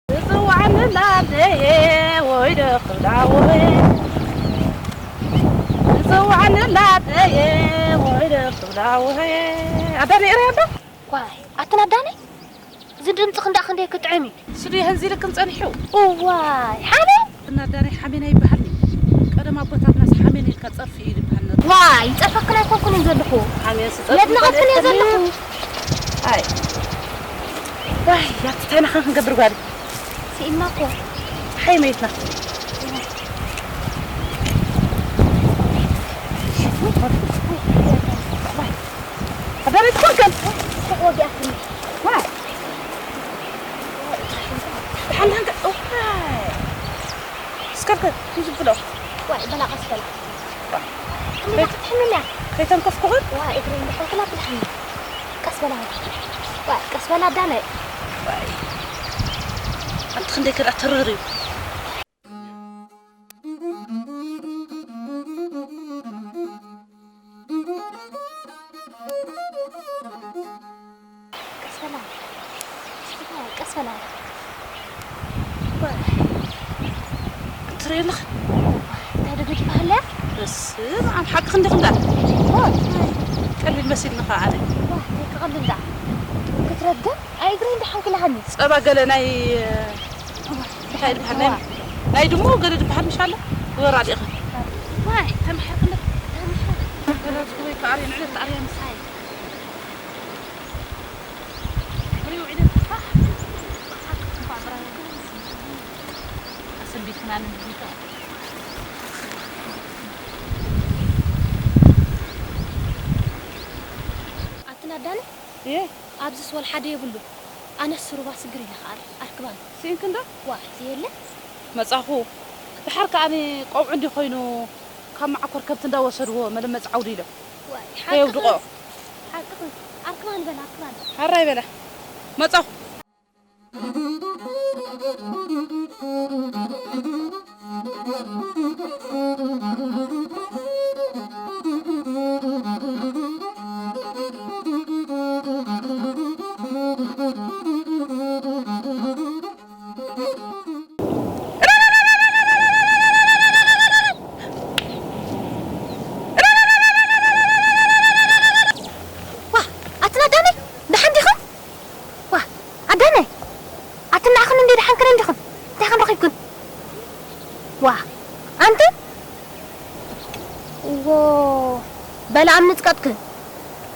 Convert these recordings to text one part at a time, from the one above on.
ዝጽውዓኒ ላደየ ወይ ደኽላወየ፣ ዝጽውዓኒ ላደየ ወይ ደኽላወየ። ኣዳነ ኤርያ ኣዶ? ዋይ፣ ኣትን ኣዳነ፣ እዚ ድምጽ ክንዳ ክንደይ ክጥዕም እዩ። ስዱ የህንዚ ልክም ጸኒሑ። እዋይ፣ ሓነ? እና ኣዳነ ሓሜና ይበሃል እዩ። ቀደም ኣቦታትናስ ሓሜን ኢልካ ጸርፊ እዩ ዝበሃል ነሩ። ዋይ፣ ይጸርፈክን ኣይኮንኩን እየ ዘለኹ። ሓሜን ስጸርፊ የድንቐክን እየ ይበሃል ዘለኹ። ኣይ። ዋይ፣ ያብቲ ታይና ኸን ክንገብር ጓል። ስኢና እኮ። ሓይ መይትና። ኣዳነ ትኾንከን። ወጊኣትኒ። ዋይ። ደሓን ደሓን ከ-፣ ዋይ። እስከ ከ-፣ ዝብሎ። ዋይ፣ በላ ቀስ በላ። ክንደይ ክትሕምም እያ? ከይተንከፍኩኽን? ዋይ፣ እግረይ እንዳሓንክላ ትልሓኒ። ቀስ በላ። ዋይ፣ ቀስ በላ ኣዳነ። ዋይ። ኣንቲ ክንደይ ከዳ ተረር እዩ። ቀስ በላ። ቀስ በላ። ትርኢ ኣለኻ? እንታይ ዶ ገዲፋ ሃለያ? በስመ ኣብ ሓቂ ክንዲ ክንዳ። ዋይ፣ ቀሊል መሲልኒ ኸዓ ኣነ። ዋይ፣ ከይትቐልል ደኣ። ክትረግም፣ ኣይ እግረይ እንዳ ሓንኪላሃኒ። ጸባ ገለ ናይ፣ እንታይ ድበሃል? ናይ፣ ናይ ድሙ ገለ ድበሃል ምሽ ኣሎ? ወራድ ኢኻ። ዋይ፣ ተምሓር ክንዲ። ተምሓር። ገለ ዝግበይ ከኣርዮ ንዕለት ተኣርያ ምሳይ። ኣትን ኣዳነ፣ እየ። ኣብዚስ ወላ ሓደ የብሉ። ኣነስ ሩባ ስግር ኢለ ከኣ ኣርክባን። ስኢንክ እንዶ? ዋ፣ ዘየለ። መጻኹ። ድሓር ከኣ ቆብዑ እንዲ ኮይኑ ካብ መዓኮር ከብቲ እንዳወሰድዎ መለመጽ ዓውዲ ኢሎም። ዋይ፣ ከየውድቆ። ሓቅኽን፣ ሓቅኽን። ኣርክባን በል፣ ኣርክባን። ሓራይ በላ። መጻኹ። ዋ፣ ኣትን ኣዳነይ፣ ደሓን ዲኹም? ዋ፣ ኣዳነይ፣ ኣትን ንዓኽን እንዴ ደሓንክን እንዲኽን? እንታይ ኸን ረኺብክን? ዋ፣ ኣንቲ? ዎ፣ በላ ኣብ ንጽቀጥክን።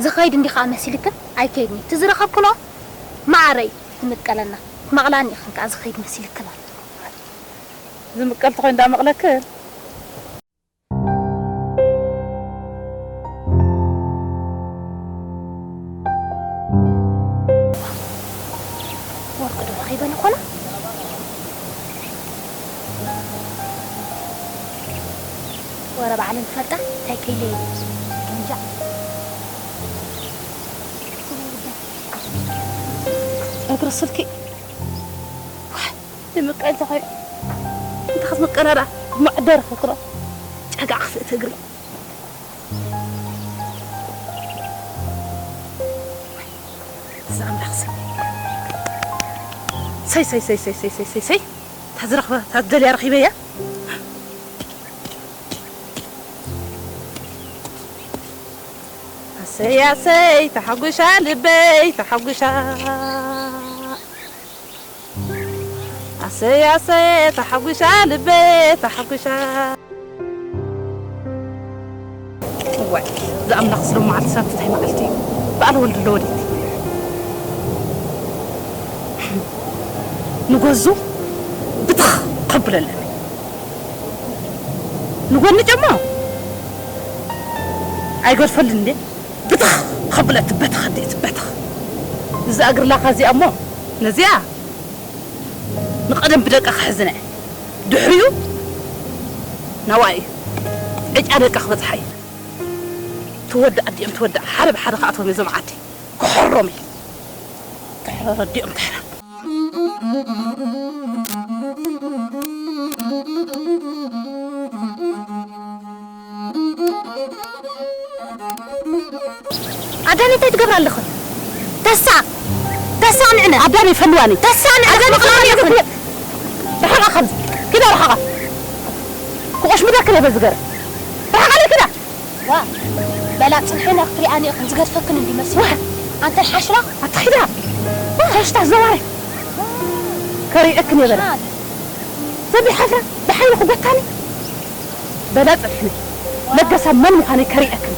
ዝኸይድ እንዲ ኸኣ መሲልክን? ኣይከይድን እዩ። እቲ ዝረኸብክንኦ መዓረይ ትምቀለና። ትመቕላኒ ኢኽን ከኣ ዝኸይድ መሲልክን ኣሎ። ዝምቀል ተኾይኑ እንዳመቕለክን። ባዕለን ዝፈልጣ እንታይ ከይለ የለን። እንጃ። እግሪ ስልኪ። ዋይ፣ ንምቀል ተኾይ። እንተ ክትምቀል ደኣ፣ መዕደር ክክሮ። ጨጋዕ ክስእቲ እግሪ። እዛ ኣምላኽ ሰይ። ሰይ፣ ሰይ፣ ሰይ። ተዝረኽበ፣ ተዝደልያ ረኺበያ። ኣሰይ፣ ኣሰይ፣ ተሓጒሻ ልበይ፣ ተሓጒሻ። ኣሰይ፣ ኣሰይ፣ ተሓጒሻ ልበይ፣ ተሓጒሻ። እዋይ፣ እዛ ኣምላኽ ስለ መዓልቲ ሳብቲ እንታይ መዓልቲ እዩ? በዓል ወልዲ ኣለዎ ድዩ? ንጎዙ ብትኽ ከብለለኒ። ንጎኒ ጨሞ ኣይገድፈሉ እንዴ? ብትኽ ከብለ ትበተኽ እንዴ ትበተኽ። እዛ እግሪ ላኻ እዚኣ እሞ ነዚኣ ንቐደም ብደቃ ክሕዝነ እየ። ድሕሪኡ ናባይ እዩ። ዕጫ ደቃ ክበጽሓ እዩ። ትወዳእ ኣዲኦም ትወዳእ። ሓደ ብሓደ ክኣትዎም እዮም እዞም ዓዲ። ክሕሮም እዩ። ትሕረር ኣዲኦም ትሕረር። ኣዳኒ እንታይ ትገብራ ኣለኽን? ተሳ! ተሳ ንዕነ! ኣዳኒ ፈልዋኒ! ተሳ ንዕነ! ኣዳኒ ፈልዋኒ ኣለኽን! ርሓቓ ካብዚ! ኪዳ ርሓቓ! ክቆሽምደክን እየ በዚ ገረ! ርሓቓ ለይ ኪዳ! ዋ! በላ ጽንሕና ክትሪኣኒ ኢኽን ዝገድፈክን እንዲ መሲሉ። ዋ! ኣንተን ሓሽራ! ኣታ ኪዳ! ዋ! ሓሽታ ዘዋሪ! ከሪአክን እየ በላ! ሓል! ዘቢሓፍራ ብሓይሊ ክጎታኒ! በላ ጽንሕኒ! ለገሳ መን ምዃነይ ከሪአክን!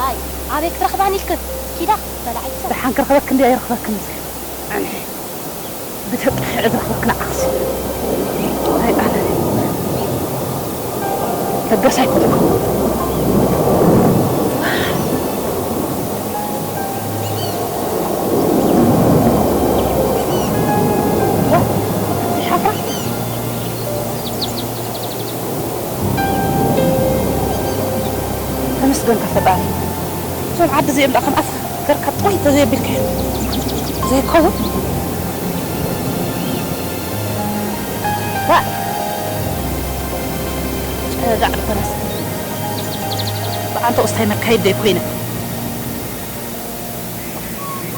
ኣይ! ኣበይ ክትረኽባኒ ኢልክን? ኪዳ! በላ ኣይትሰ- ደሓን ክረኽበክን ድየ ኣይረኽበክን እየ። ኣነ ብተጣሒዐ ዝረኽበክን ዓቕሲ ኣይጣለኒ። ለገሳይ ክጥቁ። ይሓፍራ። ተመስገንካ ፈጣሪ። እዞም ዓዲ እዚኦም ደኣ ከም ኣፍካ ገርካ ጥውይ ተዘየቢልካ ዘይከውን። ዋእ! ጨጋዕ ዝኾነስ ብዓንተኡ ስታይ መካይድ ደይ ኮይነ።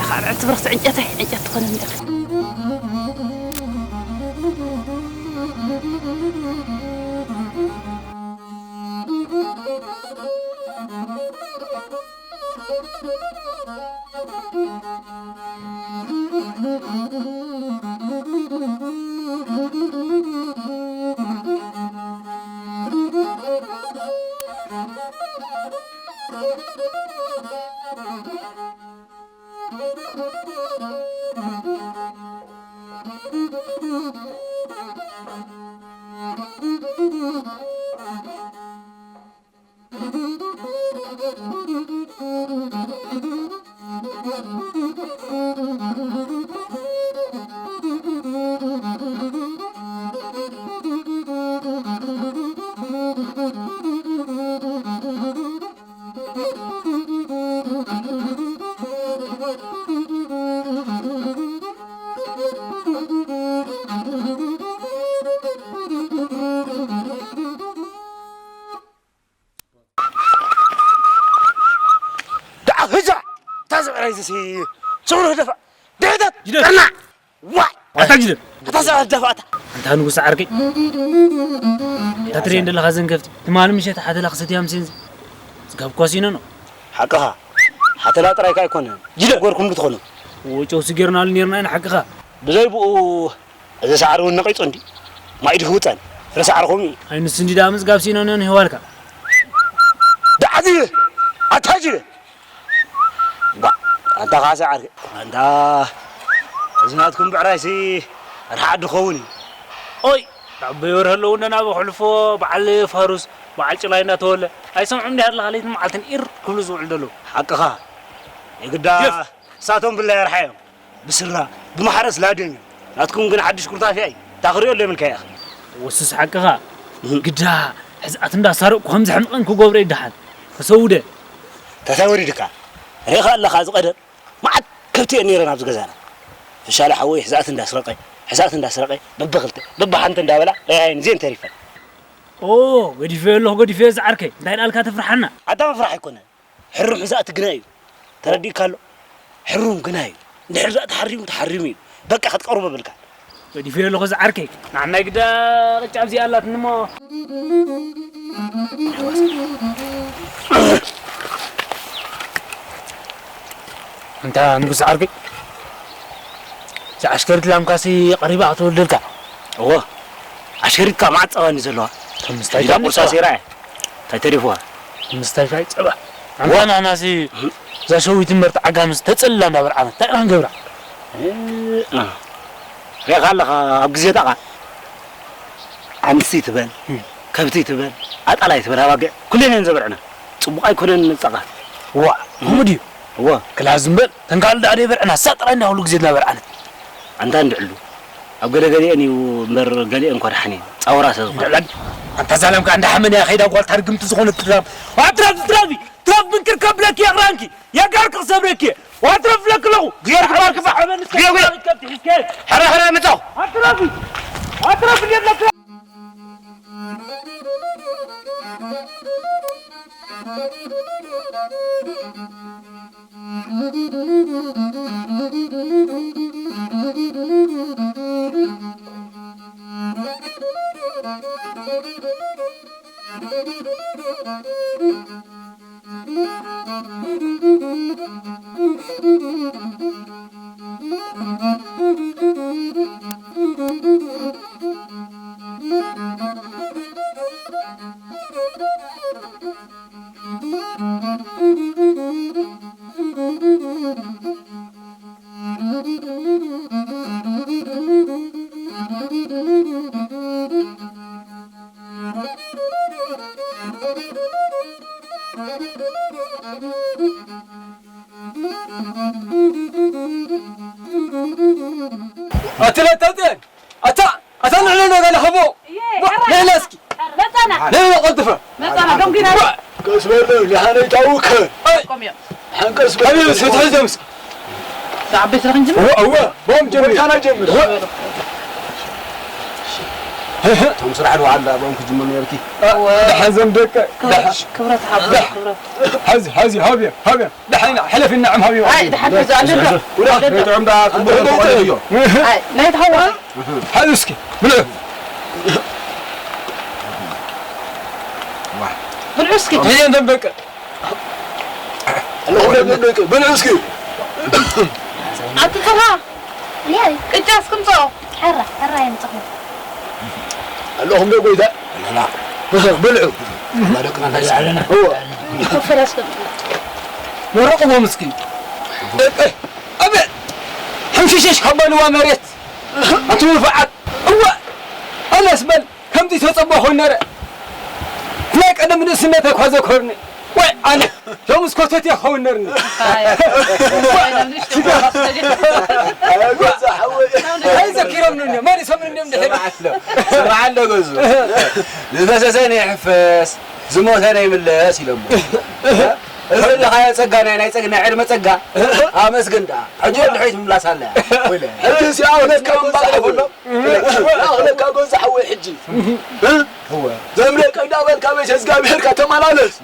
ኣኻ ልዕልቲ ብረኽቲ ዕንጨተይ፣ ዕንጨት ትኾነኒ ኢኻ። ደዓ ህጃ! እታ ዝዕራይ ዝሲ ጽብሩ ህደፋ! ድሕተት! ጅደፍ! ጠና! ዋይ! ኣታ ጅደፍ! ኣታ ዝዕራይ ደፋ ኣታ! ኣንታ ንጉስ ዓርከይ! እታ ትርእየን ዘለኻ ዘንገፍቲ፣ ትማሊ ምሸት ሓተላ ክሰትያ ምሴን ዝጋብ ኳሲኖ ነው። ሓቅኻ። ሓተላ ጥራይካ ኣይኮነን። ጅደፍ! ጎርኩም ትኾኑ። ወጨው ስጌርናሉ ኔርና ኢና ሓቅኻ። ብዘይ ብኡ እዚ ሳዕሪ እውን ነቒጹ እንዲ ማይ ድህውጠን ፍረ ሳዕሪ ከምኡ እዩ። ኣይ ንሱ እንዲ ደኣ ምጽጋብ ሲኖንዮን ይህዋልካ። ደዓዚ ኣታ ጅለ ባ ኣንታ ካሳ ዓርኪ ኣንታ እዚ ናትኩም ብዕራይሲ ርሓዕ ድኸውን እዩ። ኦይ ኣበይ ወርሀ ኣለዉ እንደ ናብ ኣሕልፎ በዓል ፋሩስ በዓል ጭላይ እናተወለ ኣይሰምዑም እንዲህ ኣለኻ ለይትን መዓልትን ኢር ክብሉ ዝውዕል ዘለዉ። ሓቅኻ የግዳ የፍ። እሳቶም ብላይ ኣርሓዮም። ብስራ ብማሕረስ ላድዮም እዮም። ናትኩም ግን ሓድሽ ኩርታፊያ እዩ። እታ ክሪኦ ለምልካ ኢኻ። ወስስ ሓቅኻ እህ። ግዳ ሕዝኣት እንዳሳረቕኩ ከም ዘሕምቐን ክገብሮ ይደሓን። ከሰውደ። ታታ ወሪድካ። ሬኻ ኣለኻ ዝቐደም። መዓት ከብቲ እየን ነይረን ኣብዚ ገዛና። ፍሻለ ሓወይ ሕዝኣት እንዳስረቐ፣ ሕዝኣት እንዳስረቐ፣ በብኽልተ፣ በብሓንቲ እንዳበላ፣ ሬኻየን እዚአን ተሪፈን። ኦ፣ ገዲፈዮ ኣለኹ፣ ገዲፈዮ ዝዓርከይ። እንታይ ኢልካ ተፍርሓና? ኣታ ምፍራሕ ኣይኮነን። ሕሩም ሕዝኣት ግና እዩ። ተረዲእካ ኣሎ? ሕሩም ግና እዩ። እንድሕር ደኣ ተሓሪሙ፣ ተሓሪሙ እዩ። በቃ ክትቀርቦ የብልካን። ገዲፈዮ ኣለኹ ዝዓርከይ። ንዓናይ ግዳ ቅጫ ኣብዚኣ ኣላትኒ እሞ። ኣንታ ንጉስ ዓርከይ፣ እዛ ዓሽከሪት ላምካሲ ቀሪባ ክትወልደልካ። እወ፣ ዓሽከሪትካ መዓት ጸባ እንድዩ ዘለዋ። ከምስታይ ኢዳ ሻይ ቁርሳ ጸባ። ሰይራ እያ። እንታይ ተሪፍዋ? ምስታይ ሻይ ጸባ። ኣንታ ንሕናሲ እዛ ሸዊት እምበር ተዓጋምስ ተጸሊላ እንዳበልዓና እንታይ ኢና ክንገብራ? እ፣ እ። ሪእኻ ኣለኻ ኣብ ግዜ ጣቓ ኣንስቲ ትበል፣ እም። ከብቲ ትበል፣ ኣጣላይ ትበል፣ ኣባጊዕ ኩለን እየን ዘበልዕና። ጽቡቕ ኣይኮነን ንጸቓ። ዋእ፣ ከምኡ ድዩ? እወ። ክላ ዝም በል፣ ተን ካልእ ደኣ ደይበልዕና፣ እሳ ጥራይ እንዳ ኩሉ ግዜ እናበልዓነት። ኣንታ እንድዕሉ። ኣብ ገለ ገሊአን እዩ እምበር ገሊአን እኳ ደሓን እየን። ጻውራ ስለ ዝኾነ። እንድዕለን። ኣንታ ዛላም ከኣ እንዳ ሓመን እያ ከይዳ ጓል ታርግምቲ ዝኾነት ትራብ። ዋ ትራብ፣ ትራብ፣ ትራብ ምንክር ከብለኪ የቕራንኪ። የጋርክ ክሰብረኪ። ዋ ትራብ ፍለክ ኣለኹ። ግየር ግባር ክፋ። ሓመን እስከ ግየር፣ ግየር። ከብቲ ሒዝከ። ሕረ፣ ሕረ፣ ምጻው። ኣትራፊ። ኣትራፊ እንዴት ነክ- ኣትለተቴን ኣታ ኣታ ንዕለና ገለ ኸቦ እየ፣ ዋ፣ ኣራ። ንዕለ እስኪ። መጻና። ንዕለ ቀልጥፈ። መጻና፣ ደንጉና። ዋ። ቀስ በል፣ ደሓነይ ታውከ። ኣይ። ቆም እዮም። ሓን ቀስ በል። ኣቤት፣ እስኪ ትሕዞም እስኪ። ዓበይቲ ዲኹም ጅምር? እወ፣ እወ፣ ቦም ጀምር። ወይታና ጀምር። እወ። እቶም ስራሕ ድውዓል ዳ ቦም ክጅምር ነርኪ። እወ። ደሓን ዘም ደቀ። ክብረት፣ ደሓን። ክብረት ሓቦ፣ ደሓን። ክብረት። ሓዚ፣ ሓዚ፣ ሃብየ፣ ሃብየ። ደሓን ኢና፣ ሕለፊ ንዓም ሃብየ። ኣይ፣ ደሓን ሕዚ ኣለዶ። ወደ ኣለዶ። ጥዑም ዳ፣ ጽቡቕ ኣለዶ። ተኾነ እዩ። ኣይ፣ ናይ ተሃዋ። ሓዚ እስኪ፣ ብልዑ። ብልዑ እስኪ። ተየ እንተም ደቀ። ኣለኹ፣ ደም ደቀ። ብልዑ እስኪ። ኣቲ ተኻ። ያይ። ቅጫ እስክምጾ። ሕራ፣ ሕራ የምጽኹ። ኣለኹም ዶ ጎይታ? ኣለና። ብልዑ። ደቅና እንታይ ኣለና። እዎ። ኮፈር ኣስቀምጡ። መርቕዎም እስኪ። ደቀ። ኣቤት! ሕምሽሽሽ ካብ በልዋ መሬት። ኣንቱ ውፉዓት። እወ! ኣነስ በል ከምዚ ተጸበኹ ነረ። ናይ ቀደም ንእስነት እኳ ዘኮርኒ። ወይ ኣነ ሸሙስ ኮተት ይኸውን ነርኒ። ኣይ፣ ኣይ፣ ኣይ፣ ኣይ፣ ጎዛ ሓወይ። ኣይ፣ ዘኪሮም ነው፣ መሊሶም ነው እንዲያውም ድሕሪ። ስምዓ ኣሎ፣ ስምዓ ኣሎ፣ ጎዙ። ዝፈሰሰ ነይሕፈስ፣ ዝሞተ ነይምለስ ኢሎሞ። እዚ ዘለኻዮ ጸጋ ናይ፣ ናይ ጸግ-፣ ናይ ዕድመ ጸጋ፣ ኣመስግን ደኣ። ሕጂ ወዲ ሖይት ምምላስ ኣለ። ወይለ። ሕጂ ሲኣው ነካ ምባል ይብሎ። ኣኽለካ ጎንፂ ሓወይ ሕጂ። እወ። ዘምለ ቀይዳ በልካ መቸ እግዚኣብሄርካ ተመላለስ።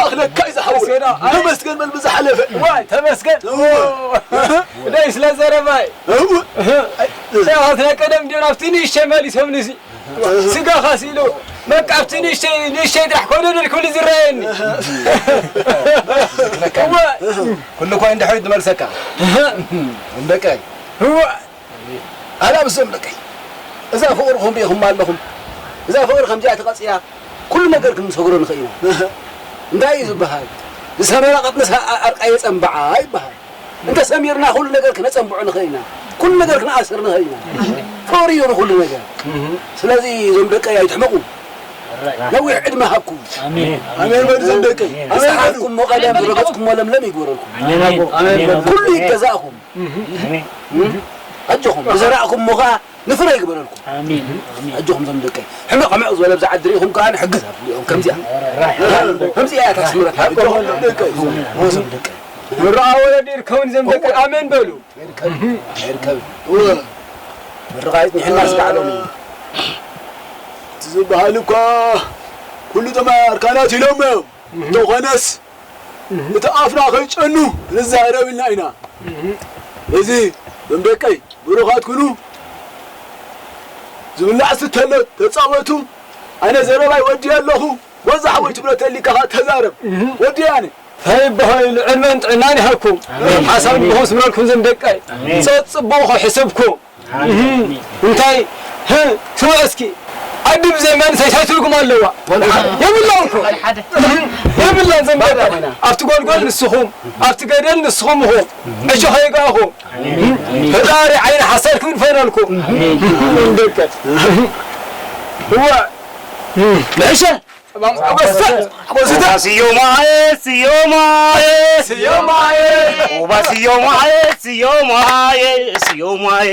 ኣኽለካ እዩ ዝሓወይ። ተመስገን። ተመስገን በል ብዝሓለፈ። ዋይ፣ ተመስገን። እወ። ደይ ስለ ዘረባይ። እወ። ሰባት ናይ ቀደም እንዲዮም ኣብቲ ንእሽተይ መሊሶምኒ ሲ። ስጋኻ ሲሉ በቃ ኣብቲ ንእሽተይ፣ ንእሽተይ ጥራሕ ኮነ ድልኩሉ ዝረኣየኒ። እወ። ኩሉ እኳ እንድሕር ድመልሰካ። እምበቀይ። እወ። ኣላ ብሶም ደቀይ፣ እዛ ፍቕርኹም ርኢኹማ ኣለኹም። እዛ ፍቕሪ ከምዚኣ ተቐጺላ፣ ኩሉ ነገር ክንሰግሮ ንኽእል ኢና። እንታይ እዩ ዝበሃል? ዝሰመረ ቀጥንስ ኣ-፣ ኣርቃ የጸንብዓ ይበሃል። እንተ ሰሚርና፣ ኩሉ ነገር ክነጸንብዖ ንኽእል ኢና። ኩሉ ነገር ክንኣስር ንኽእል ኢና። ፍቕሪ እዩ ንኹሉ ነገር። ስለዚ፣ እዞም ደቀይ ኣይትሕመቑ። ነዊሕ ዕድመ ሃብኩም። ኣሜን። ኣሜን በሉ፣ እዞም ደቀይ። ኣሜን በሉ። ዝሰሓትኩሞ ቀደም፣ ዝረገጽኩሞ ለምለም ይግበረልኩም። ኣሜን። ኣሜን። ኩሉ ይገዛእኩም። ኣሜን። ኣጆኹም፣ ዝዘራእኩሞ ኸኣ ንፍረ ይግበረልኩም። ኣሜን፣ ኣሜን። ኣጆኹም ዞም ደቀይ። ሕመቕ ሕመቕ ዝበለ ኣብዚ ዓዲ ርኢኹም ከኣ ንሕግዝ ኣብዚኦም ከምዚኣ። ራይ። ከምዚኣ እያ እታ ስምረት። ኣጆኹም ዞም ደቀይ። ኦ፣ ዞም ደቀይ። ምርቓ ወለዲ ይርከቡን ዞም ደቀይ። ኣሜን በሉ። ይርከብ። ይርከብ። እወ። ምርቓ ይጽኒሕና ስጋዕ ሎሚ። እቲ ዝበሃል እኳ ኩሉ እቶም ኣርካናት ኢሎም እዮም። እንተኾነስ እቲ ኣፍና ከይጨኑ ንዛረብ ኢልና ኢና። እዚ ዞም ደቀይ ብሩኻት ኩኑ። ዝብላዕ ዝስተ ኣሎ ተጻወቱ። ኣነ ዘረባይ ወዲየ ኣለኹ። ወዛ ሓወይ ትብሎ ተሊካ ኸዓ ተዛረብ። ወዲየ ኣነ። እንታይ ይበሃል? ዕድመን ጥዕናን ይሃብኩም። ኣሜን። ሓሳብ ኣሜን። ልብኹም ስምረልኩም ዞም ደቀይ። ኣሜን። ጸጽቡኹ ሕሰብኩ። ኣሜን። እንታይ? ህ፣ ስምዑ እስኪ። ኣዲ ብዘይ መንእሰይ እንታይ ትርጉም ኣለዋ? ወላ ሓደ። የብላን እኮ። ወላ ሓደ። የብላን ዞም ደቀይ። ባዳ ኮይና። ኣብቲ ጎልጎል ንስኹም፣ ኣብቲ ገደል ንስኹም ኢኹም። ዕሾኽ ኣይግኣኹም። ኣሜን። ፈጣሪ ዓይኒ ሓሳድኩም ይድፈነልኩም። ኣሜን። ዞም ደቀይ። እዋ። ምዕሸ። እባ ስዮማየ፣ ስዮማየ፣ ስዮማየ። እባ ስዮማየ፣ ስዮማየ፣ ስዮማየ።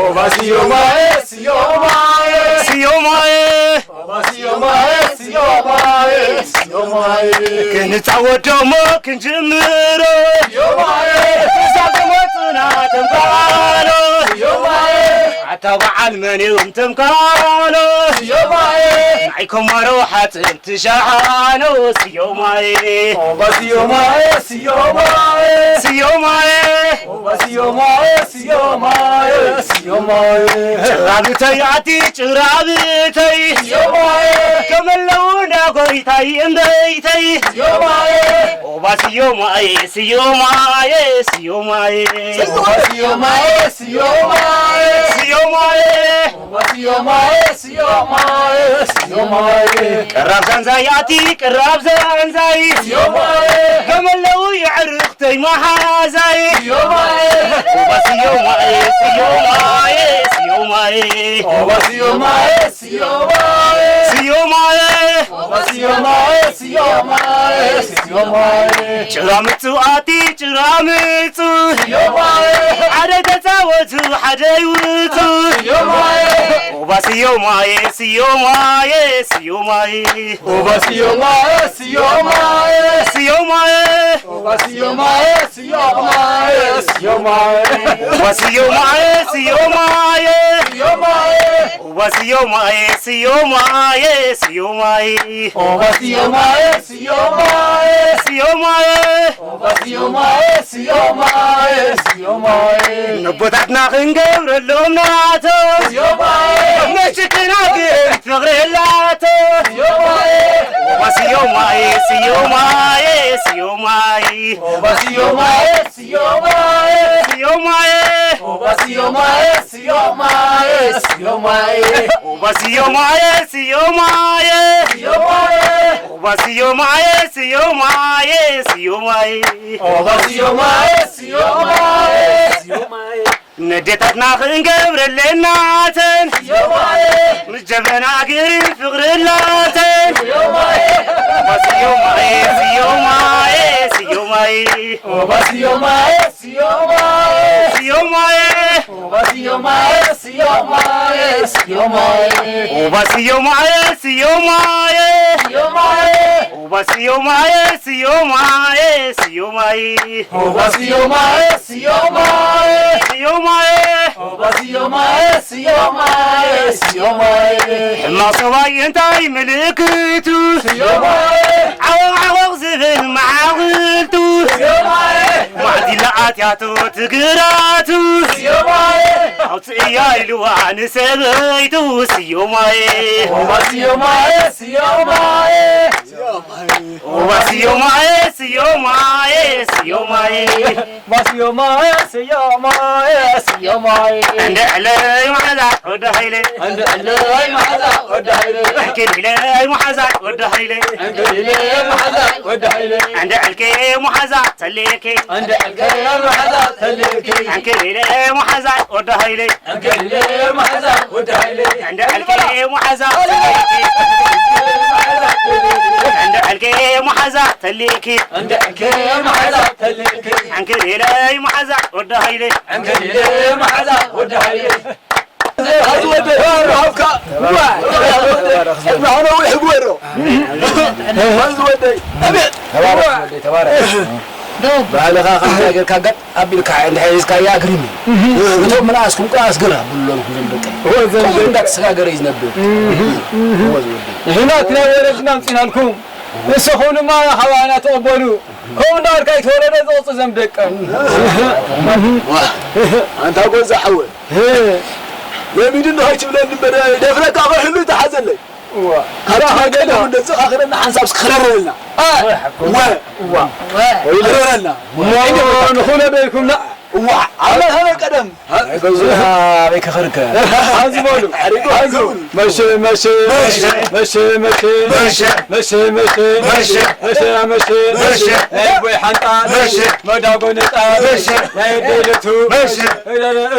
እባ ስዮማየ፣ ስዮማየ። ስዮማየ። እባ ስዮማየ፣ ስዮማየ፣ ስዮማየ። ክንጻወት ደሞ ክንጅምሮ። ስዮማየ። ክሳብ ዝመጹና ተንኳሎ። ስዮማየ። ኣታ በዓል መን እዮም ተንኳሎ? ስዮማየ። ናይ ኮማሮ ሓጽብ ትሸሓኖ ስዮማየ። ኦባ ስዮማየ፣ ስዮማየ። ስዮማየ። ኦባ ስዮማየ፣ ስዮማየ፣ ስዮማየ። ጭራብተይ ኣቲ ጭራብተይ። ስዮማየ። ከመለዉ እንዳ ጎይታይ እምበይተይ። ስዮማየ። ኦባ ስዮማየ፣ ስዮማየ፣ ስዮማየ። ኦባ ስዮማየ፣ ስዮማየ። ስዮማየ። ኦባ ስዮማየ፣ ስዮማየ፣ ስዮማየ። ቅራብ ዛንዛይ ኣቲ ቅራብ ዛንዛይ። ስዮማየ። ከመለዉ የዕርኽተይ መሓዛይ። ስዮማየ። ኦባ ስዮማየ፣ ስዮማየ፣ ስዮማየ። ኦባ ስዮማየ፣ ስዮማየ። ስዮማየ። ኦባ ስዮማየ፣ ስዮማየ፣ ስዮማየ። ጭራ ምጹ ኣቲ ጭራ ምጹ። ስዮማየ። ሓደ ተጻወቱ ሓደ ይውጹ። ስዮማየ። ኦባ ስዮማየ፣ ስዮማየ፣ ስዮማየ። ኦባ ስዮማየ፣ ስዮማየ። ስዮማየ። ኦባ ስዮማየ፣ ስዮማየ፣ ስዮማየ። ኦባ ስዮማየ፣ ስዮማየ። ስዮማየ። ኦባ ስዮማየ፣ ስዮማየ፣ ስዮማየ። ኦባ ስዮማየ፣ ስዮማየ። ስዮማየ። ኦባ ስዮማየ፣ ስዮማየ፣ ስዮማየ። ነቦታትና ክንገብረሎም ናቶም። ስዮማየ። መች ክናግር ፍቕሪ የላቶ። ስዮማየ። ኦባ ስዮማየ፣ ስዮማየ፣ ስዮማየ። ኦባ ስዮማየ፣ ስዮማየ። ስዮማየ። ኦባ ስዮማየ፣ ስዮማየ፣ ስዮማየ። ኦባ ስዮማየ፣ ስዮማየ። ስዮማየ። ኦባ ስዮማየ፣ ስዮማየ፣ ስዮማየ። ኦባ ስዮማየ፣ ስዮማየ፣ ስዮማየ። ነዴታትና ክንገብረለን ናተን። ስዮማየ። ምስ ጀበና ግሪ ፍቕሪ ኣላተን። ስዮማየ። ኦባ ስዮማየ፣ ስዮማየ፣ ስዮማየ። ኦባ ስዮማየ፣ ስዮማየ። ስዮማየ። ኦባ ስዮማየ፣ ስዮማየ፣ ስዮማየ። ኦባ ስዮማየ፣ ስዮማየ። ስዮማየ። ኦባ ስዮማየ፣ ስዮማየ፣ ስዮማየ። ኦባ ስዮማየ፣ ስዮማየ። ስዮማየ። ኦባ ስዮማየ፣ ስዮማየ፣ ስዮማየ። ሕማቕ ሰብኣይ እንታይ ምልክቱ? ስዮማየ። ዓወቕ ዓወቕ ዝብል መዓውልቱ። ስዮማየ። ማዕዲላ ኣትያቶ ትግራቱ። ስዮማየ። ኣውፅእያ ኢልዋ ንሰበይቱ። ስዮማየ። ኦባ ስዮማየ፣ ስዮማየ። ኦባ ስዮማየ፣ ስዮማየ፣ ስዮማየ። ኦባ ስዮማየ፣ ስዮማየ፣ ስዮማየ። እንደ ዕለይ መሓዛ ወዲ ሃይለ። እንደ ዕለይ መሓዛ ወዲ ሃይለ። እንክሊለይ መሓዛ ወዲ ሃይለ። እንክሊለይ መሓዛ ወዲ ሃይለ። እንደ ዕልኬ መሓዛ ተሌኬ። እንደ ዕልኬ መሓዛ ተሌኬ። እንክሊለይ መሓዛ ወዲ ሃይለ። እንክሊለይ መሓዛ ወዲ ሃይለ። እንደ ዕልኬ መሓዛ ተሌኬ። እንደ ዕልኬ መሓዛ ተሌኬ። እንደ ዕልኬ መሓዛ ተሌኬ። እንክሊለይ መሓዛ ወዲ ሃይለ። እንክሊለይ መሓዛ ወዲ ሃይለ። ሃብካ። ተባረኽ። ተባረኽ። ዕድመኻ ነዊሕ ይግበሮ። ወንዝ ወደይ። ኣቤት። ተባረኽ ወደይ፣ ተባረኽ። ዶ። ባህልኻ ከምዚኣ ጌርካ ገጥ ኣቢልካ እንድሕር ሒዝካያ ግርም እዩ። እቶም ምንኣስኩም ከኣ ኣስገር ኣብሉሎም እዞም ደቀይ። እወ፣ እዞም ከምኡ ደቀይ። እንዳተሰጋገረ እዩ ዝነብር። እወ፣ ዝወደይ። ንሕና እቲ ናይ ወለድና ኣምጺእናልኩም። ንስኹም ድማ ካባና ተቐበሉ። ከምኡ እንዳበልካ ኣይተወለደ ዝቕጽል ዘም ደቀ። ዋ፣ ኣንታ ጎዛ ሓወይ። ለሚዱ እንዶ ከይትብለኒ እምበር፣ ደፍረካ ከይህሉ ይተሓዘለይ። እዋ። ካራ ሃገር ደሞ እንደዚ ካኽረና ሓንሳብ ስክረረልና። ዋ። ዋ። ክረረልና። እሞ ንኹነ ደይኩምና። እዋ፣ ኣላ ሃበ ቀደም። ገዙና ኣበይ ክኽርከ? ሓዚ በሉ። ሓዚ። መሸ፣ መሸ። መሸ። መሸ፣ መሸ። መሸ። መሸ፣ መሸ። መሸ። መሸ፣ መሸ። መሸ። ናይ ቦይ ሓንጣል። መሸ። መዳጎ ነጣል። መሸ። ናይ ደይለቱ። መሸ።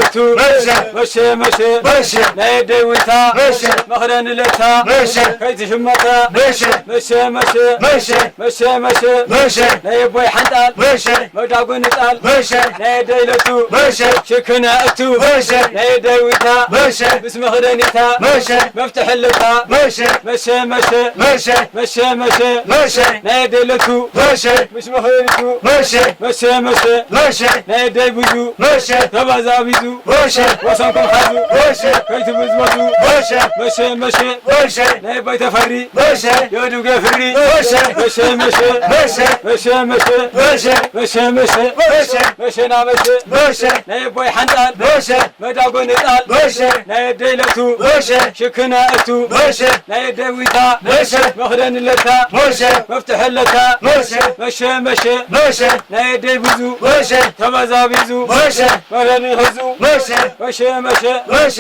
እቱ። መሸ። መሸ፣ መሸ። መሸ። ናይ ደይ ውንታ። መሸ። መኽደን ለታ። መሸ። ከይትሽመታ። መሸ። መሸ፣ መሸ። መሸ። መሸ፣ መሸ። መሸ። ናይ ቦይ ሓንጣል። መሸ። መዳጎ ነጣል። መሸ። ናይ ደይለቱ። መሸ። ሽክና እቱ። መሸ። ናይ ደይ ውንታ። መሸ። ምስ መኽደኒታ። መሸ። መፍትሕ ለታ። መሸ። መሸ፣ መሸ። መሸ። መሸ፣ መሸ። መሸ። ናይ ደይለቱ። መሸ። ምስ መኽደኒቱ። መሸ። መሸ፣ መሸ። መሸ። ናይ ደይ ብዙ። መሸ። ተባዛቢዙ። መሸ። ወሰንኩም ሓዙ። መሸ። ከይትብዝበዙ። መሸ። መሸ፣ መሸ። መሸ። ናይ ባይ ተፈሪ። መሸ። የዱገ ፍሪ። መሸ። መሸ፣ መሸ። መሸ። መሸ፣ መሸ። መሸ። መሸ፣ መሸ። መሸ። መሸና መሸ። መሸ። ናይ ቦይ ሓንጣል። መሸ። መዳጎ ንጣል። መሸ። ናይ ደይለቱ። መሸ። ሽክና እቱ። መሸ። ናይ ደዊታ። መሸ። መኽደን ለታ። መሸ። መፍትሕ ለታ። መሸ። መሸ፣ መሸ። መሸ። ናይ ደይ ብዙ። መሸ። ተበዛቢዙ። መሸ። መረን ህዙ። መሸ። መሸ፣ መሸ። መሸ።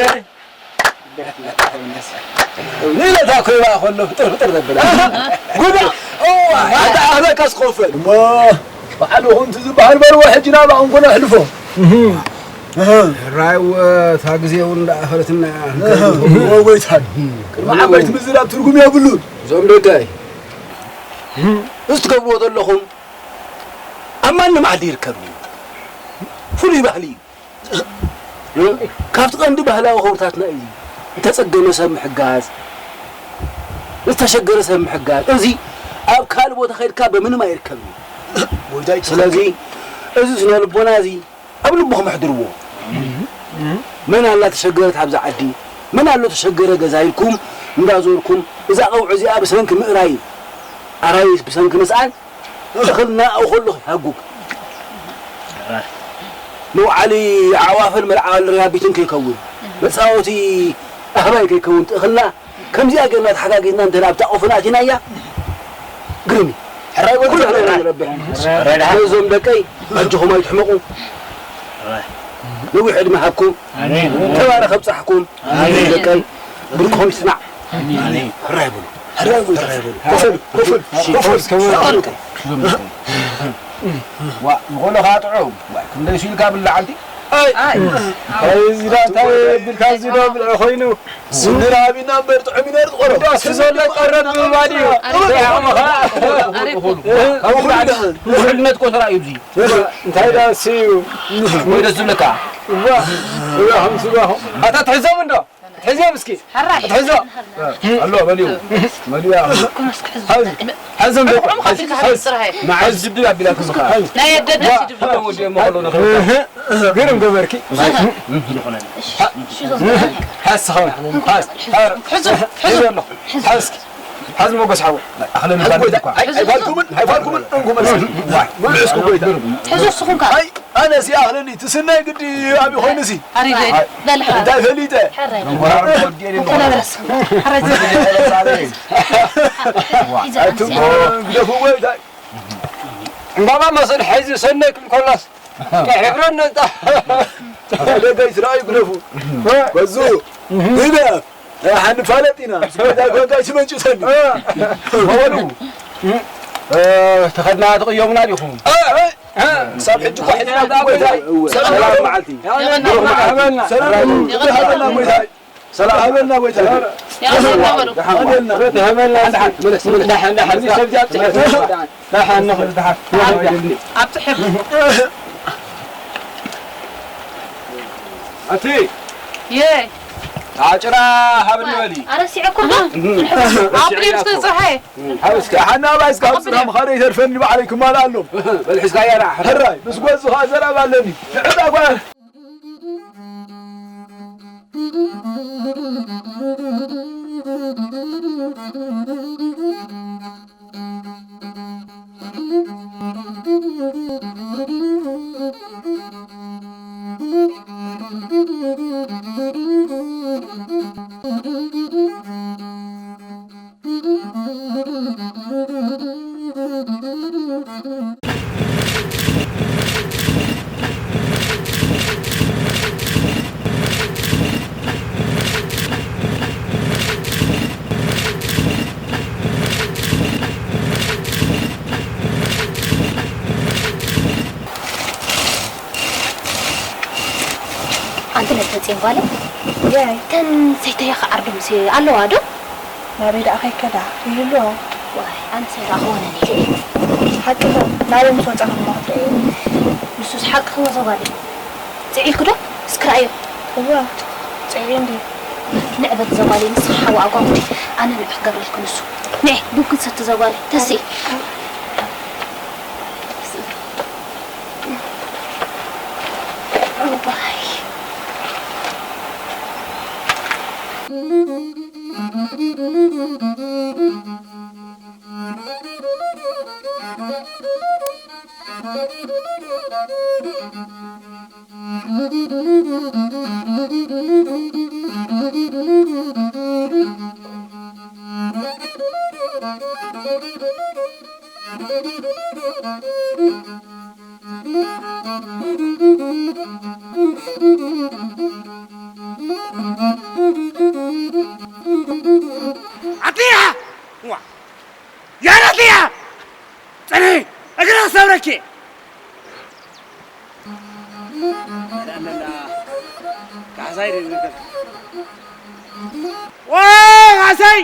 ንለታ ኮይባ ከሎ ፍጥር ፍጥር ዘብል። ጉዳ! እዋ! ኣታ ኣህለካ ስኮፈል። እሞ፣ በዓል ኹም ትዝበሃል በልዎ፣ ሕጂ ናባኹም ኮነ ኣሕልፎ። እህ። እህ። ራይወ፣ እታ ግዜ እውን እንዳኣኸለትና እያ። እህ። እዎ፣ ጎይታይ። ቅድሚ ዓበይቲ ምዝራብ ትርጉም የብሉን። እዞም ደጋይ። እዚ ትገብርዎ ዘለኹም ኣብ ማንም ዓዲ ይርከብ እዩ። ፍሉይ ባህሊ እዩ። ካብቲ ቀንዲ ባህላዊ ክብርታትና እዩ። ዝተጸገመ ሰብ ምሕጋዝ፣ ዝተሸገረ ሰብ ምሕጋዝ። እዚ ኣብ ካልእ ቦታ ከይድካ ብምንም ኣይርከብን እዩ። ስለዚ እዚ ስነ ልቦና እዚ ኣብ ልብኹም ኣሕድርዎ። መን ኣላ ተሸገረት ኣብዚ ዓዲ፣ መን ኣሎ ተሸገረ ገዛ ኢልኩም እንዳዞርኩም እዛ ቀውዒ እዚኣ ብሰንኪ ምእራይ ኣራዊት ብሰንኪ ምስኣን እኽልና ኣብኡ ከሎ ከይሃጉግ፣ መውዓሊ ኣዕዋፍን መልዓሊ ርያቢትን ከይከውን፣ መጻወቲ ኣህባይ ከይከውን፣ እቲ እኽልና ከምዚኣ ጌርና ተሓጋጊዝና እንተ ኣብታ ቆፎ ኣእቲናያ፣ ግርም እዩ። ሕራይ በሉ። ኩሉ ሕራይ ንረብሕ። ሕራይ ደሓን። ነዞም ደቀይ ኣጆኹም ኣይትሕመቑ። ነዊሕ ዕድመ ሃብኩም። ኣሜን። ተባረኽ ኣብጻሕኩም። ኣሜን። ደቀይ ብርኮም ይጽናዕ። ኣሜን። ሕራይ በሉ። ሕራይ በሉ። ሕራይ በሉ። ኮፈሉ፣ ኮፈሉ፣ ኮፈሉ። ዋ፣ ንኾሎ ኸዓ ጥዑም። ዋ፣ ክንደይ ሲልካ ብላዕ ኣንቲ? ኣይ። ኣይ። ኣይ፣ እዚ ዳ እንታይ ቢልካ እዚ ዶ ብልዒ ኮይኑ? ስድራ ኣቢና እምበር ጥዑም ይነር ዝቆረብ። ዳስ ዘሎ ቀረብ ብምባል እዩ። ኣረ፣ ኣረ፣ ኣረ። ካብ ኩሉ ደሓን። ውሕልነት ቆሰራ እዩ እዚ። እንታይ ዳስ እዩ? ወይ ደስ ዝብለካ? እዋ፣ እዋ፣ ከም ስጋኹም። ኣታ ትሕዞም እንዶ? ትሕዞም እስኪ። ሕራይ። ትሕዞ። ኣሎ፣ መሊኡ። መሊኡ። ሓዝ፣ ሓዞም ዶ? ጥዑም ከፊልካ ሓዝ፣ ሓዝ። ስራሕ እዩ። መዓዝ ድብድብ ኣቢላኩም ኢኻ? ናይ ኣደዳ ዋ፣ ስድብ። ወዲኦም መኸሎ ነኸ። እህ፣ ግርም ገበርኪ። ሓዝ፣ ሓዝ። ሓዝ፣ ሓዝ። ሓዝ ሞገስ ሓወይ። ኣኽለን ባንድ እኳ። ኣይ፣ ኣይፋልኩምን፣ ኣይፋልኩምን፣ እንኩም እስኪ። ዋይ፣ ምልእስኩ ጎይታ። ሕዙ እስኹም ከ? ኣይ፣ ኣነሲ ኣኽለኒ፣ ትስናይ ግዲ ኣብይ ኮይኑሲ። ኣሪገ፣ ኣይ፣ በልሓ። እንታይ ፈሊጠ? ሕራይ። እንኳን ወዲኤ እንኳን በለስ። ሕራይ። ኣቱም ግደፉ ጎይታይ። እምባባ መሰል ሓይዚ ሰናይ ክንኮላስ። ሕብረን ነጣ። ደገይ ስራይ ግደፉ። በዙ። ግደፍ። ሓንፋለጥ ኢና። ስጎዳ ጎጋይ ስመንጭ ሰኒ። እ። ወሉ። እ፣ ተኸድና ትቕየሙና ዲኹም? እ፣ እ፣ እ። ክሳብ ሕጂ እኮ ሒዝና እዛ ጎይታይ። ሰላም መዓልቲ። ሰላም መዓልቲ። ሰላም መዓልቲ። ሰላም መዓልቲ። ሰላም ሃበና ጎይታ። ያው ሰላም በሉ። ደሓን በሉ። ደሓን፣ ደሓን፣ መለስ፣ መለስ። ደሓን፣ ደሓን። እዚ ሰብ እዚኣ ትሕት። ደሓን፣ ደሓን። ኣብቲ ሕብሪ። ኣቲ። የይ። ኣጭራ ሃብኒ በሊ። ኣረሲዐኩም ዶ? ኣቕሊም እስከ ጽርሐ። ሓብስከ ሓና ባይ እስከ ኣብ ጽርሐ ምኻደ ይተርፈኒ ባዕለይ ክማልኣሎም። በል ሒዝካያ ዳ። ሕራይ ምስ ጎዝኻ ዘረባ ኣለኒ። ንዕዳ ጓል። ኣንቲ ነተጽዮን ጓለይ፣ ያይ። ተን ሰይተያ ከዓርዶምሲ ኣለዋ ዶ? ናበይ ደኣ ከይከዳ ይህልዋ? ዋይ፣ ኣነስ ኣይረኣኽወንን ኢለ እየ። ሓቂ ዶ? ናበይ ምስ ወጻ ከማኽዶ? ንሱስ ሓቂ ክወ ዘጓሊ። ጽዒልኪ ዶ? እስኪ ረኣዮ። እወ፣ ጽዒ እንዲ። ንዕበት ዘጓሊ፣ ንስኺ ሓዋ ኣጓጉዲ፣ ኣነ ንዑ ክገብረልኪ ንሱ። ንዒ፣ ቡን ክንሰቲ ዘጓሊ፣ ተስኢ። እዋይ። ኣትያ! ዋ! ያረትያ! ጸኒ! እግረ ሰብረኪ! ካሕሳይ ደ ዝርከብ? ዋ! ካሕሳይ!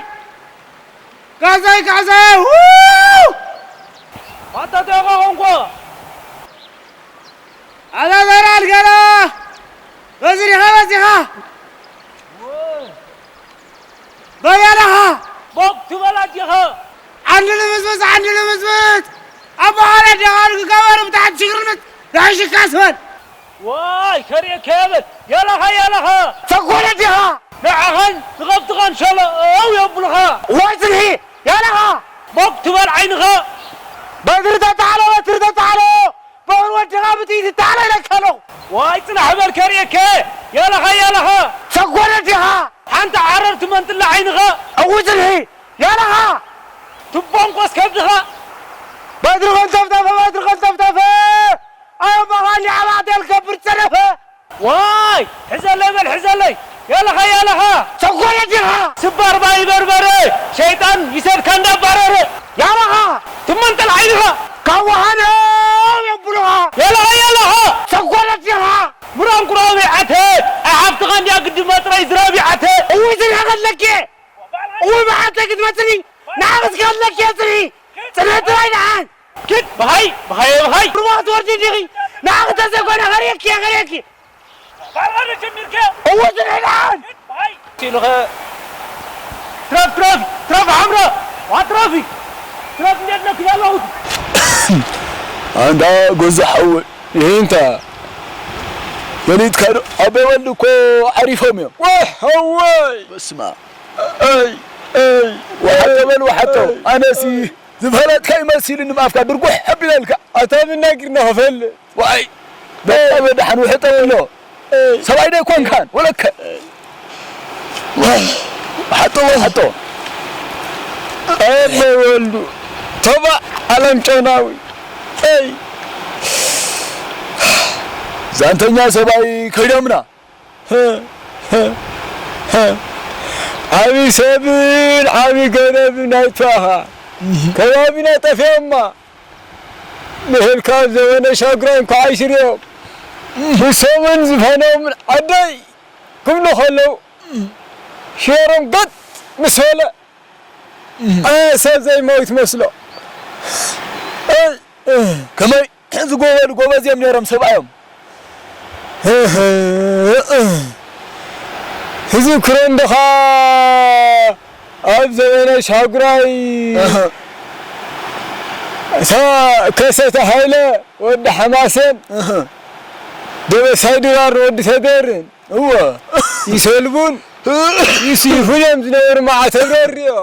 ካሕሳይ! ካሕሳይ! ው! ኣታ ተቆ ቆንቆ! ኣዛ ዘርኣል ገና በዚ ዲኻ በዚኻ? በል ያለኻ! ቦክ ትበል ኣዴኻ! ዓንዲ ልምዝምዝ፣ ዓንዲ ልምዝምዝ! ኣቦ ሓደ ዲኻ ኣድጊ ገባር ብታሕቲ ሽግርምት ንሕሽካ ስበል! ዋይ ከርእየካ የብል! ያለኻ፣ ያለኻ! ሰኮነ ዲኻ! ንዓኻን ንኸብትኻን ሸለኣው የብሉኻ! ዋይ ጽንሒ! ያለኻ! ቦክ ትበል ዓይንኻ! በትሪ ተታሕሎ፣ በትሪ ተታሕሎ! በውር ወድኻ ብጥይት ይተሓለ ኢለካ ኣለኹ። ዋይ ጽናሕ በል ከርእየከ። ያለኻ፣ ያለኻ። ሰጎነ ዲኻ? ሓንቲ ዓረር ትመንጥላ ዓይንኻ። እው ጽንሒ። ያለኻ። ትቦንቆስ ከብድኻ። በትሪ ኸንተፍተፈ፣ በትሪ ኸንተፍተፈ። ኣዮ መኻኒ ኣባዕቴ ልከብር ጸደፈ። ዋይ! ሕዘለይ በል፣ ሕዘለይ! ያለኻ፣ ያለኻ! ሰጎነ ዲኻ? ስባር ባይ በርበረ! ሸይጣን ይሰድካ እንዳባረረ! ያለኻ! ትመንጠል ዓይንኻ! ካብ ወሃነ የብሉኻ! ያለኻ፣ ያለኻ! ሰጎነ ዲኻ? ምራንቁራዊ ዓተ! ኣይ ሓፍትኻ እንድያ ግዲ መጥረይ ዝራቢ ዓተ! እውይ ዝርያ ከለኪ! እውይ መዓልተ ክትመጽኒ! ንዓኽስ ከለኪ ጽንሒ! ጽንሒ ጥራይ ደሓን! ኪድ፣ ብሃይ፣ ብሃየ፣ ብሃይ። ሩባ ክትወርዲ ዲኺ? ንዓኺ ተዘይኮነ ከርእየኪ እየ፣ ከርእየኪ። ባልዓለ ጀሚርከ? እወ፣ ዝርሕዳን። ኪድ፣ ብሃይ። ኢሉኸ፣ ትረፍ፣ ትረፍ፣ ትረፍ፣ ሓምረ። ዋ፣ ትረፊ። ትረፍ፣ እንዴት ነክ ያለሁት? ኣንታ ጎዛ ሓወይ፣ ይሄ እንታ ፈሊጥካ ዶ? ኣቦይ ወልዱ እኮ ዓሪፎም እዮም። ዋይ፣ ሓወይ። በስመ ኣብ። ኣይ፣ ኣይ፣ ወሓጦ በል፣ ወሓጦ። ኣይ። ኣነሲ ዝፈለጥካ ይመሲልኒ፣ ብኣፍካ ድርጉሕ ኣቢለልካ። ኣታ ብናጊርና ክፈል። ዋይ፣ በቃ በደሓን ውሕጠ ኣሎ። ኣይ። ሰብኣይ ዶ ኣይኮንካን? ወለከ። ዋይ፣ ወሓጦ፣ ወሓጦ። ኣቦይ ወልዱ፣ ተባዕ ዓለም ጨናዊ። ኣይ። ዛንተኛ ሰብኣይ ከይዶምና። ዓቢ ሰብን ዓቢ ገረብን ኣይጥፋእኻ። ከባቢና ጠፊኦማ። ብህልካ ዘበነ ሻግራ እንኳዕ ኣይሽርዮም። ብሶምን ዝፈኖምን ዓደይ ክብሉ ከለዉ ሽሮም ገጥ ምስ በለ፣ ኣየ ሰብ ዘይመውት መስሎ። ከመይ ዝጎበሉ ጎበዝ እዮም ነይሮም ሰብኣዮም። ትዝክሮ እንደኻ ኣብ ዘበነ ሻጉራይ ከሰተ ሃይለ ወዲ ሓማሴን ደበሳይ ድራር ወዲ ተደርን እወ ይሰልቡን ይስይፉን እዮም ዝነበሩ መዓተብ ረሪኦ